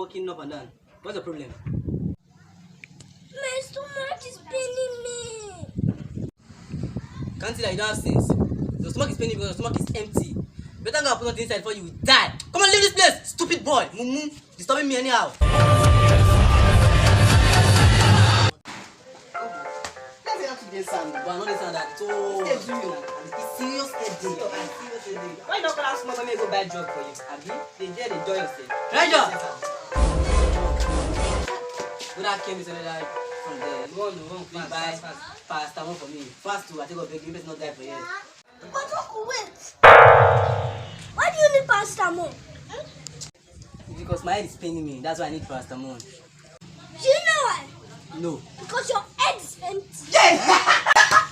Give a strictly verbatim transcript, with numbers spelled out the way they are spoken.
Walking up and down. What's the problem? My stomach is paining me. Can't see that you don't have sense. Your stomach is paining because your stomach is empty. Better go and put something inside before you die. Come on, leave this place, stupid boy. Mumu, disturbing me anyhow. That's enough to this sound. But I know this sound that too. Stay do you now. It's serious headache. Serious headache. Why you not gonna ask me go buy drug for you? Abi, they there, they do yourself. Ranger! Go that chemist and that from there. No, no, no, fast, buy fast, fast. Paracetamol for me. Fast too, I take a break. You better not die for here. But uncle, wait. Why do you need paracetamol? Because my head is paining me. That's why I need paracetamol. Do you know why? No. Because your head is empty. Yes!